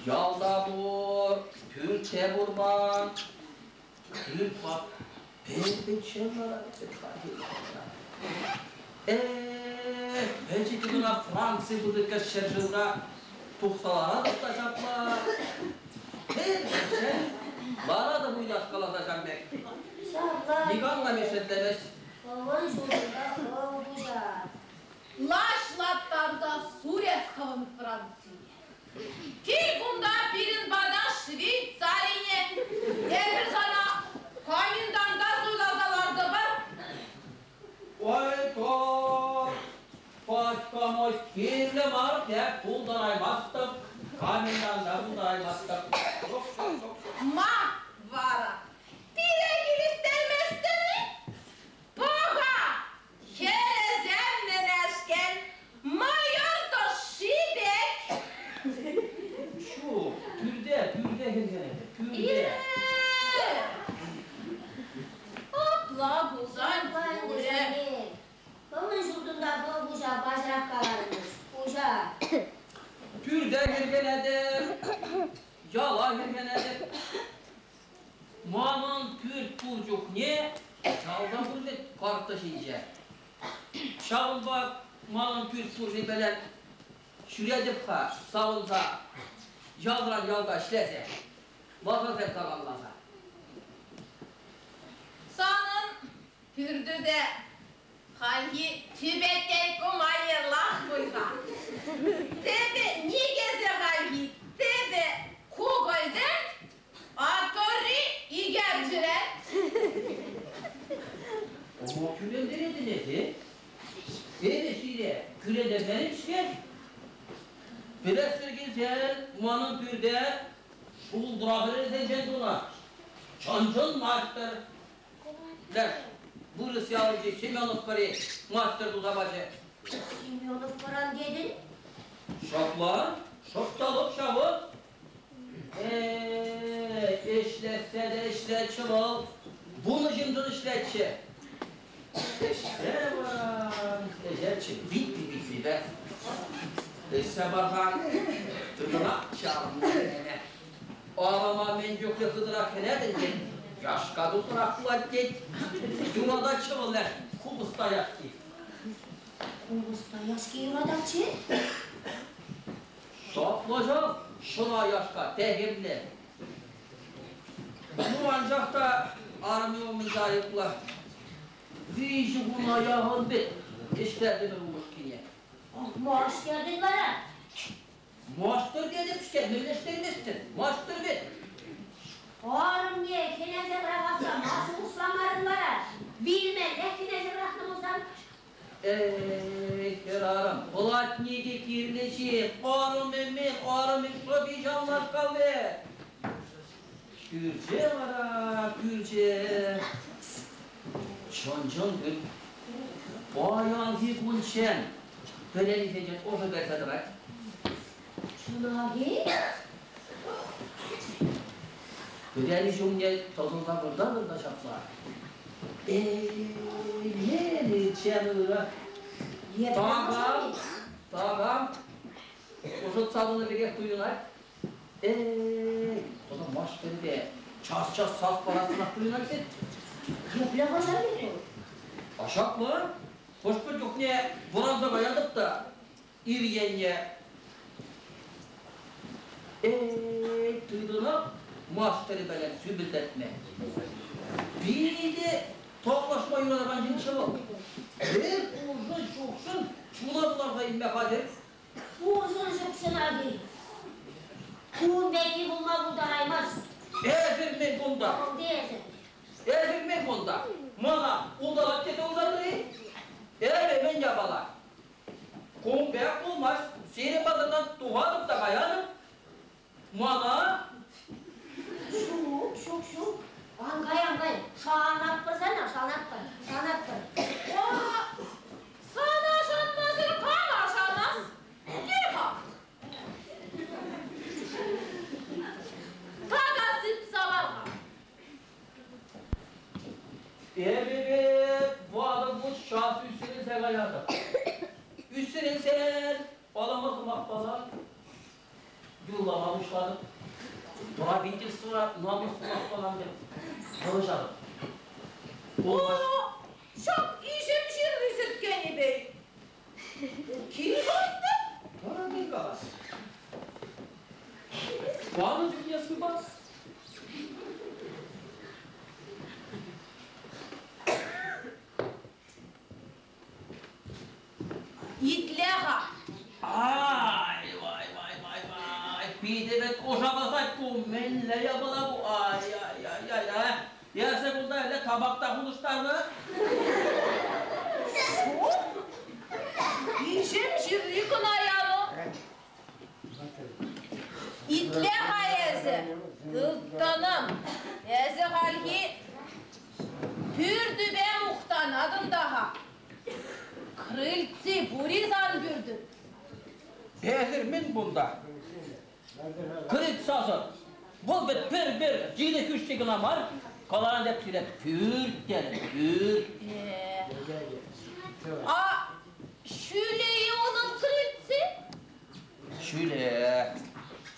Ялта пур, пӳрт те пур ман. Пӳрт пӗр-пӗччен ларать Э-э, пӗчӗк кӑна Франци пысӑккӑш ҫӗршывра тухса ларатӑп та ҫапла. Пӗр-пӗччен ларатӑп уйлашкаласа ҫак пек. Ҫапла. Никам та мешетлемест. Хӑвӑн ҫулунта хӑв хуҫа. Лашлаттарса сурес хӑвӑн Францине. Кил кунта пирӗн пата Швейцарине. Эпир сана коменданта суйласа лартӑпӑр. Ой, то, пачкамой кирлӗ мар, тек пултараймастӑп. Коменданта пултараймастӑп. Ҫук, ҫук, ҫук, ҫук. Ма вара? Пире килӗштерместӗн-и? Пӑха! Хӗрӗсем мӗнешкел мӑйӑр тӑшши пек. Ҫук, пӳрте, пӳрте хӗрхенетӗп, пӳрте. Апла пулсан пулӗ. Хӑвӑн ҫуртунта хӑв хуҫа паҫӑрах каларӑмӑш, хуҫа. Пӳрте хӗрхенетӗп, яла хӗрхенетӗп. Манӑн пӳрт пур чухне ялта пур вӗт карта ҫинче. Ҫавӑнпа манӑн пӳрт пуррипеле ҫӳретӗп-ха савӑнса, ялран ялта ӗҫлесе, лашасем саламласа. Санӑн пӳртӳ те хальхи тӳпеттейку майӑрлах пуль-ха. Тӗпӗ никӗсӗ хальхи, тӗпӗ кукӑльтен, а тӑрри икерчӗрен. Ӑна кӳрентеретӗн эсӗ? Эпӗ сире кӳрентермерӗм-ҫке. Пӗлессӗр килсен манӑн пӳрте шултра пӗресенчен тунӑ. Чӑн-чӑн маҫтӑр. Леш, вырӑс ялӗнчи Семеновкӑри мастер туса пачӗ. Семеновкӑран тетӗн? Ҫапла, шӑп та лӑп ҫавӑ. Э-э, ӗҫлессе те ӗҫлетчӗ вӑл. 10 ҫыншӑн ӗҫлетчӗ. Ӗҫсе вара ӗҫетчӗ витти-виттипе. Ӗҫсе парсан тытӑнать чарӑннӑ. Арӑма мӗн чухлӗ хытӑрах хӗнетӗн тет, яшка тутлӑрах пулать тет. Юрататчӗ вӑл леш купӑста яшки. Купӑста яшки юрататчӗ. Ҫапла ҫав, шӑна яшка, техӗмлӗ. Ну, анчах та арӑмӗ умӗнче айӑплӑ. Виҫӗ куна яхӑн пек ӗҫлертӗмӗр упӑшкине. Маҫтӑр вара. Маҫтӑр тетӗп-ҫке, мӗнле ӗҫлейместӗн? Маҫтӑр вӗт. Арӑмне хӗнесе пӑрахасса ма шухӑшламарӑн вара? Вилмеллех хӗнесе пӑрахнӑ пулсан? Эй, хӗрарӑм, платнике кирлӗ ҫын, арӑмӗ мӗн, арӑмӗ шӑпи ҫавнашкал вӗт. Пӳрче вара, пӳрче. Чӑн-чӑн пӳрт. Паянхи кунччен пӗренисенчен ӑшӑ кайса тӑрать. Чӑнах-и? Пӗрени ҫумне тӑсӑлса выртатӑн та ҫапла. Эй, мӗн ырӑ. Такам, такам ӑшӑтса тӑнӑ пекех туйӑнать. Эй, тата маҫтӑрӗпе час-час сас парассӑнах туйӑнать вӗт. Епле хӑшать вӑл? А ҫапла, хӑш-пӗр чухне вӑранса каятӑп та ир енне эй, тытӑнап маҫтӑрӗпеле сӳпӗлтетме. Питӗ тавлашма юратакан ҫынччӗ вӑл. Пӗр пушӑ ҫукшӑн чуна кӑларса илме хатӗр. Унсӑр ҫук аки. Кун пекки пулма пултараймасть. Эсир мӗн кунта? Эсӗ. Эсир мӗн кунта? Мана улталать тесе улталнӑ-и? Эпӗ мӗн япала? Кун пек пулмасть. Сирӗн патӑртан тухатӑп та каятӑп. Мана? Ҫук, ҫук, ҫук. Ан кай, ан кай. Шанатпӑр сана, шанатпӑр, шанатпӑр. Сана шанмасӑр кама шанас? Кил-ха. Тата сыпса пар-ха. Эпӗ ватӑ пуҫ час ӳсӗрӗлсе каятӑп. Ӳсӗрӗлсен палама сӑмахпала юрлама пуҫлатӑп. Правительствӑра намӑс сӑмахпалан пек вӑрҫатӑп. О, ҫак иҫӗм ҫырли сӗткенӗпе кил-ха ӗнтӗ. Вара мӗн калас? Панӑ чухне сыпас. Итле-ха. Ай, вай, вай, вай, вай. Питӗ вӗт куша пӑсать ку. Мӗнле япала ку? Ай-яй-яй-яй-яй. Эсӗ кунта ӗлӗк табак та хутӑштарнӑ? Ҫук. Иҫӗм ҫырли кӑна янӑ. Итле-ха эсӗ, ылтӑнӑм. Эсӗ хальхи пӳртӳпе мухтанатӑн та-ха. Крыльци пур-и сан пӳртӳн? Эсир мӗн кунта? Крыльцасӑр. Вӑл вӗт пӗр-пӗр йытӑ хӳшши кӑна мар, каларан теп сире пӳрт терӗм, пӳрт. А ҫӳле-и унӑн крыльци? Ҫӳле.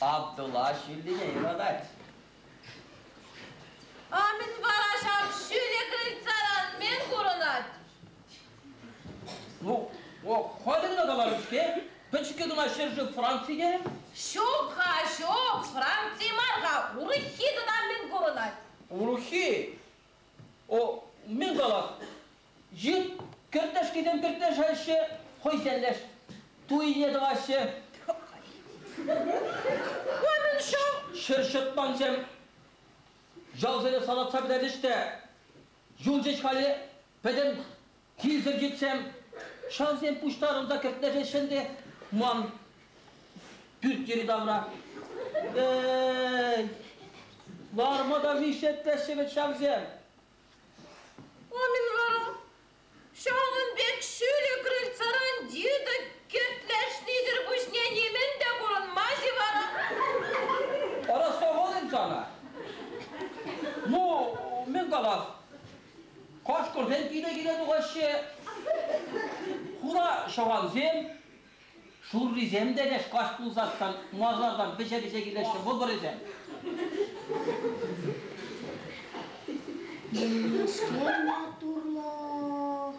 Абдулла ҫӳллине юратать. А мӗн вара ҫав ҫӳле крыльцаран мӗн курӑнать? Ну, халӗ кӑна каларӑм-ҫке. Пӗчӗккӗ кӑна ҫӗршыв Франци терӗм. Ҫук-ха, ҫук, Франци мар-ха, урӑххи тата мӗн курӑнать? Урӑххи? О, мӗн калас? Йыт кӗртнешкисем кӗртнешеҫҫӗ, хӑйсенлеш туйне тӑваҫҫӗ. Мӗн ҫав? Ҫӗр ҫӑтмансем ялсене салатса пӗтерчӗҫ те юлчӗҫ халӗ пӗтӗм килсӗр йытсем. Ҫавсем пуҫтарӑнса кӗртнешеҫҫӗ ӗнтӗ ман пӳрт йӗри-тавра. Эй, ларма та виҫҫеттеҫҫӗ вӗт ҫавсем. Мӗн вара? Ҫавӑн пек ҫӳлӗ крыльцаран йытӑ кӗртлешнисӗр пуҫне нимӗн те курӑнмасть-и вара? Арастовал-им сана? Ну, мӗн калас? Кашкӑрсем киле-киле тухаҫҫӗ. Хура ҫӑхансем, шуррисем те леш каҫ пулсассӑн масартан вӗҫе-вӗҫе килеҫҫӗ вӑкӑрӗсем. Мӗнешкел маттурлӑх!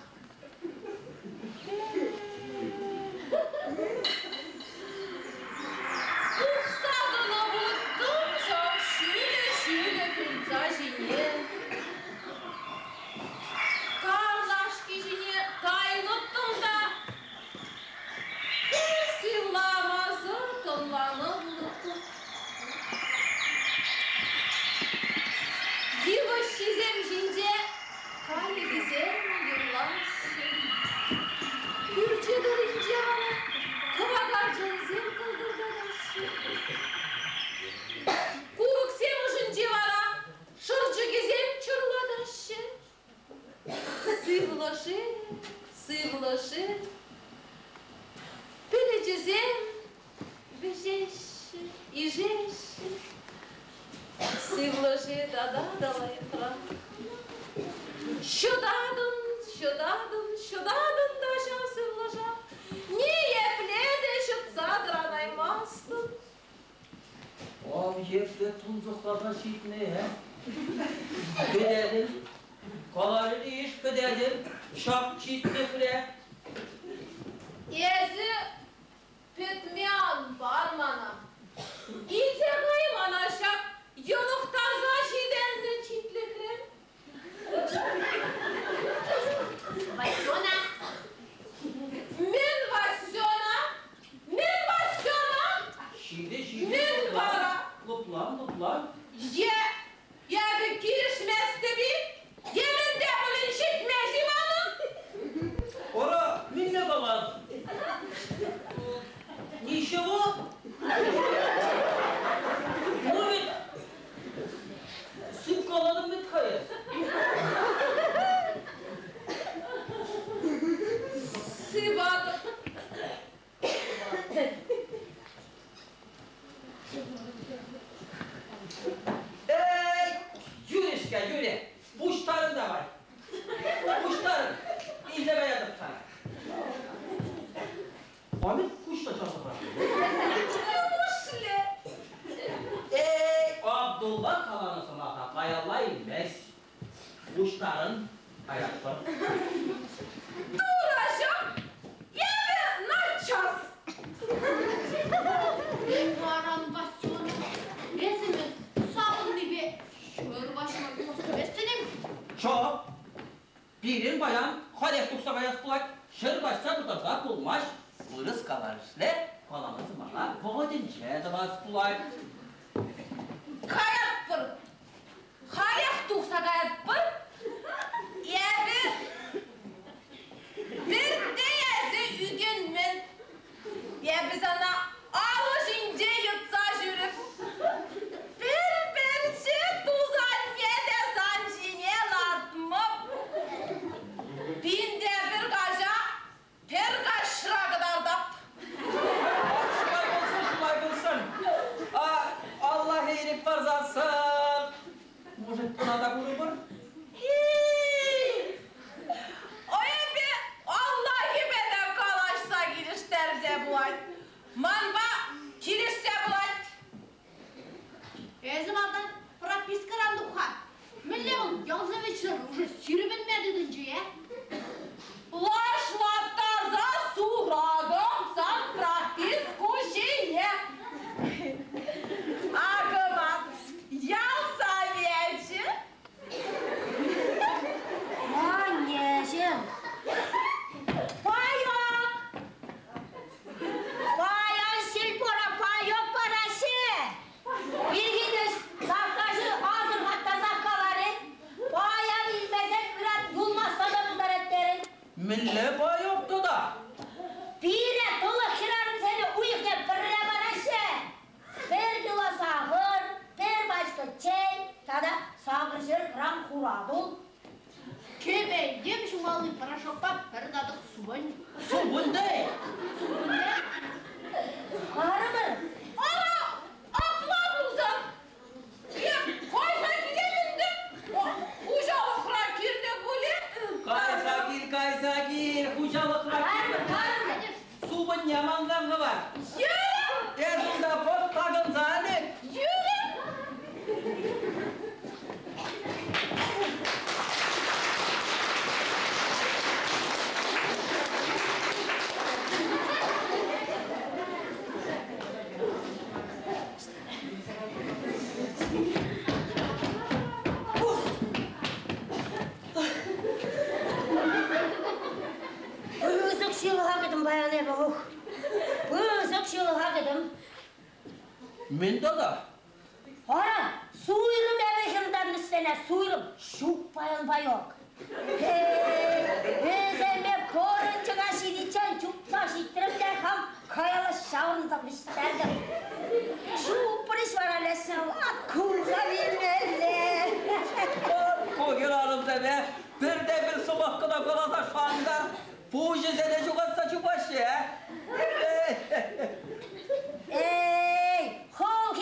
Ишеҫҫӗ. Сывлӑшӗ тата та лайӑхрах. Ҫӑтатӑн, ҫӑтатӑн, ҫӑтатӑн та ҫав сывлӑша. Ниепле те ҫӑтса тӑранаймастӑн. Ав епле тунсӑхласа ҫитнӗ, э? Пӗтетӗн, каларӗ-и пӗтетӗн, ҫак читлӗхре. Эсӗ пӗтме ан пар мана. Илсе кай мана ҫак йӑлӑхтарса ҫитернӗ читлӗхрен. Васёна! Мӗн Васёна? Мӗн Васёна? Ҫитӗ, ҫитӗ. Мӗн вара? Лӑплан, лӑплан. Е эпӗ килӗшместӗп-и? Е мӗн те пулин ҫитмест-и манӑн? Ора, мӗнле калас? Ничего. Ну ведь сыпкаланӑ вӗт-ха эс. Сыватӑп. Эй, Юришка, Юрий, пуҫтарӑн давай. Пуҫтарӑн. Илсе каятӑп сана. Амин куҫ та чарса пӑрахрӗ. Неужели? Эй, Абдулла каланӑ сӑмаха каялла илмест. Пуҫтарӑн, каятпӑр. Турӑҫӑм, эпӗ наччас. Варан Васёна, эсӗ мӗн савӑннипе ҫӗр каҫма юлас теместӗн-им? Чо, пирӗн паян халех тухса каяс пулать. Ҫӗр каҫса тутарса пулмасть. Вырӑс каларӑшле каланӑ сӑмаха вӑхӑтӗнче тӑвас пулать. Каятпӑр. Халех тухса каятпӑр. Эпӗ пӗртте эсӗ ӳкӗнмен. Эпӗ сана алӑ ҫинче йӑтса ҫӳрӗп. Пӗр пӗрчӗ тусанне те сан ҫине лартмӑп. Пин те пӗр каҫа пӗр каҫра кӑтартап. Шулай пулсын, шулай пулсын. А, Аллах ирӗк парсассӑн, может, кӑна та курӑпӑр? Эпӗ Аллахипе те калаҫса килӗштерсе пулать. Манпа килӗшсе пулать. Эсӗ малтан пропискӑран тух-ха. Мӗнле вӑл ялсовет уже сирпӗнме тытӑнчӗ, э? Лашлаттарса суратӑп сан прописку ҫине. Акӑ ман ял совечӗ. Аннеҫӗм! Паек! Паян сельпора паек параҫҫӗ! Ирхине лавккаҫӑ асӑрхаттарсах каларӗ. Паян илмесен ыран юлмасса та пултарать терӗн. Мӗнле паек тата? Пире тӑлӑх хӗрарӑмсене уйӑхне пӗрре параҫҫӗ. Пӗр кило сахӑр, пӗр пачка чей тата 800 грамм хуратул. Кӗпе-йӗм ҫумалли порошокпа пӗр татӑк супӑнь. Супӑнь-те! Супӑнь-те? Арӑмӑр! Ара, апла пулсан, эп кайса килем ӗнтӗ. Хуҫалӑхра кирлӗ пулӗ. Кайса кил, кайса кил, хуҫалӑхра Арӑмӑр, арӑмӑр! Супӑньне мансан хӑвар. Юрӗ! Эс унта пӑх такӑнса ан ӳк. Юрӗ! Пысӑк ҫылӑха кӗтӗм паян эпӗ, ух. Пысӑк ҫылӑха кӗтӗм. Мӗн тата? Ара, суйрӑм эпӗ хӗртарнӑҫсене, суйрӑм. Ҫук паян паек. Вӗсене пӑрӑнчӑка ҫитиччен чупса ҫитрӗм те хам каялла ҫаврӑнса вӗҫтертӗм. Чупрӗҫ вара лешсем, ак кулса вилмелле. Ку хӗрарӑмсене пӗртен-пӗр сӑмах кӑна каласа шантар, пуҫӗсене ҫухатса чупаҫҫӗ, э? Эй, хӑлхана!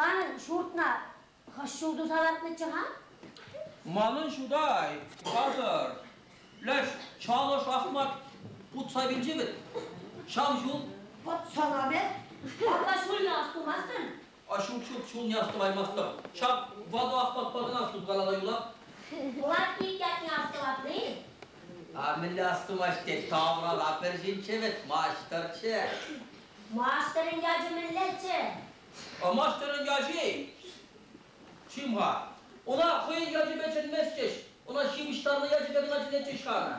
Санӑн ҫуртна хӑш ҫул туса лартнӑччӗ-ха? Манӑн ҫутай, хатӗр. Леш, Чалӑш Ахмат путса вилчӗ вӗт. Ҫав ҫул. Пӑтсана бе. Апла ҫулне астумастӑн? А ҫук, ҫук, ҫулне астӑваймастӑп. Ҫак ватӑ Ахматпа кӑна суткаласа юлап. Платник ятне астӑватни? А мӗнле астумасть тет, таврара пӗр ҫынччӗ вӗт, маҫтӑрччӗ. Маҫтӑрӗн ячӗ мӗнлеччӗ? А маҫтӑрӑн ячӗ чим-ха, ӑна хӑйӗн ячӗпе чӗнместчӗҫ, ӑна ҫыпӑҫтарнӑ ячӗпе кӑна чӗнетчӗҫ-ха ӑна.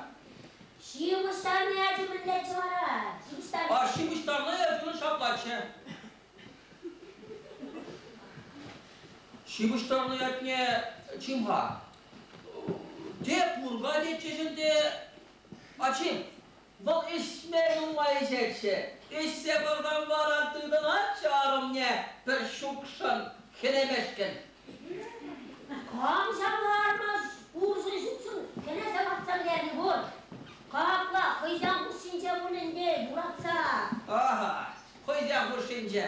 Ҫыпӑҫтарнӑ ячӗ мӗнлеччӗ вара? Ҫыпӑҫтарнӑ. А ҫыпӑҫтарнӑ ячӗ унӑн ҫаплаччӗ. Ҫыпӑҫтарнӑ ятне чим-ха, те пурка тетчӗҫ ӗнтӗ, а чим, вӑл ӗҫме нумай ӗҫетчӗ. Ӗҫсе пырсан вара тытӑнатчӗ арӑмне пӗр ҫукшӑн хӗнемешкӗн. Кам ҫапла армаш пуршӑн ҫукшӑн хӗнесе лартса пӗтернӗ пур. Капла хӑйсен хушшинче пуль ӗнтӗ юратса. Аха, хӑйсен хушшинче.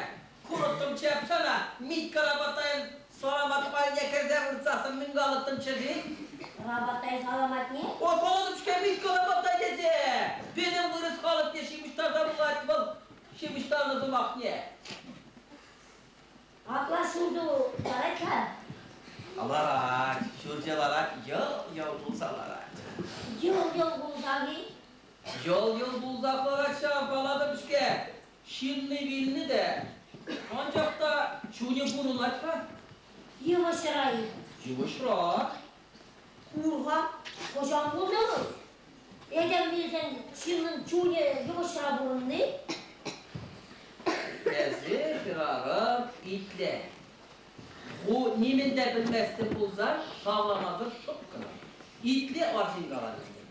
Курӑттӑмччӗ эп сана, Митька Рабатайӑн саламат пайне кӗрсе выртсассӑн мӗн калӑттӑмччӗ-ши? Рабатай саламатне? О, калатӑп-ҫке Митька Рабатай тесе! Пирӗн вырӑс халӑхне ҫыпӑҫтарса пулать вӑл ҫыпӑҫтарнӑ сӑмахне. Апла ҫурту ларать-ха? Ларать, ҫурчӗ ларать, йӑл-йӑл пулса ларать. Йӑл-йӑл пулса-и? Йӑл-йӑл пулсах ларать ҫав, калатӑп-ҫке. Ҫынни вилнӗ те, анчах та чунӗ пурӑнать-ха. Йывӑҫра-и? Йывӑҫра. Кур-ха, хӑҫан пулнӑ вӑл? Этем вилсен ҫыннӑн чунӗ йывӑҫра пурӑнни? Эсӗ, хӗрарӑм, итле. Ху нимӗн те пӗлместӗн пулсан шавламасӑр шӑп кӑна. Итле арҫын каланине.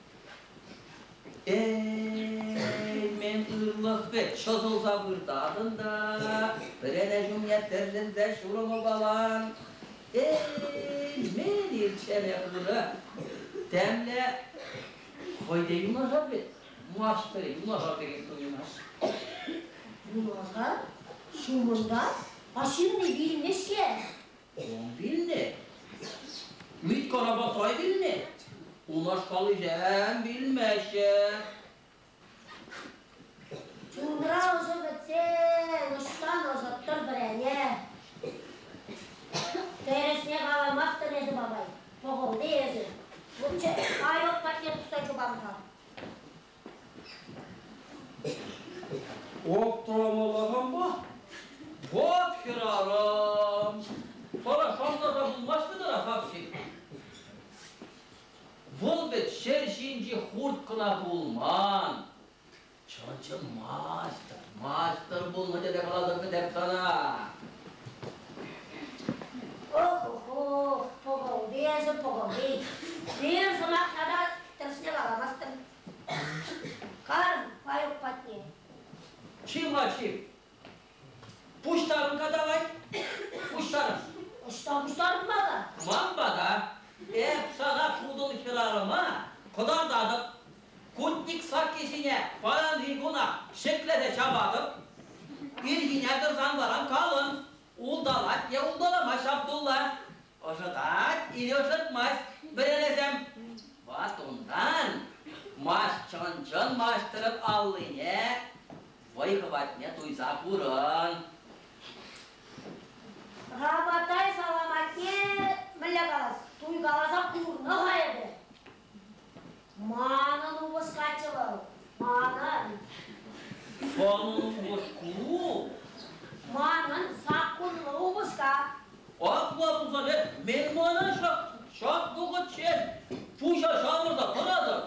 Эй, мӗн ырлӑх вӗт, чӑсӑлса выртатӑн та, пӗрене ҫумне тӗршӗнсе ҫурӑмупалан. Эй, мӗн ирчченех ырӑ. Темле хӑй те юнашар вӗт, маҫтӑрӗ юнашар текен туйӑнать. Юнашар? Ҫумӑнта? А ҫынни вилнӗ-ҫке. Кам вилнӗ? Митькӑна пай вилнӗ. Унашкаллисем вилмеҫҫӗ. Чунра ӑшӑ пӗтсен, ӑҫтан ӑшӑттӑр пӗрене? Тӗрӗсне каламастӑн эсӗ, бабай. Пӑхӑлти эсӗ. Лучше айӑк патне тухса чупам-ха. Аптӑрамалла-ха. Вот хӗрарӑм! Сана шанса пулмасть-и тата хапси? Вӑл вӗт ҫӗр ҫинчи хурт кӑна пулман. Чӑн-чӑн маҫтӑр, маҫтӑр пулнӑ тесе калатӑп вӗт эп сана. Ох-ох-ох, пӑхӑлти эсӗ, пӑхӑлти. Пир сӑмах тата тӗрӗсне каламастӑн. Карм паюк патне. Чим-ха, чим. Пуҫтарӑн-ха давай. Пуҫтарӑн. Ӑҫта пуҫтарӑнмалла? Ман пата. Эп сана кутӑн хӗрарӑма кӑтартатӑп. Кутник сакки ҫине паянхи куна ҫӗклесе ҫапатӑп. Ирхине тӑрсан вара калӑн, улталать е улталамасть Абдулла. Ӑшӑтать или ӑшӑтмасть вӗренесем. Ват унтан маҫ чӑн-чӑн маҫтӑрӑн аллине вӑй-хӑватне туйса курӑн. Рабатай саламатне мӗнле калас, туйкаласа курнӑ-ха эпӗ. Манӑн упӑшкаччӗ вӑл, манӑн. Санӑн упӑшку? Манӑн саккунлӑ упӑшка. Апла пулсан эс мӗн мана ҫак, ҫак вӑхӑтчен пуҫа ҫавӑрса тӑратӑн?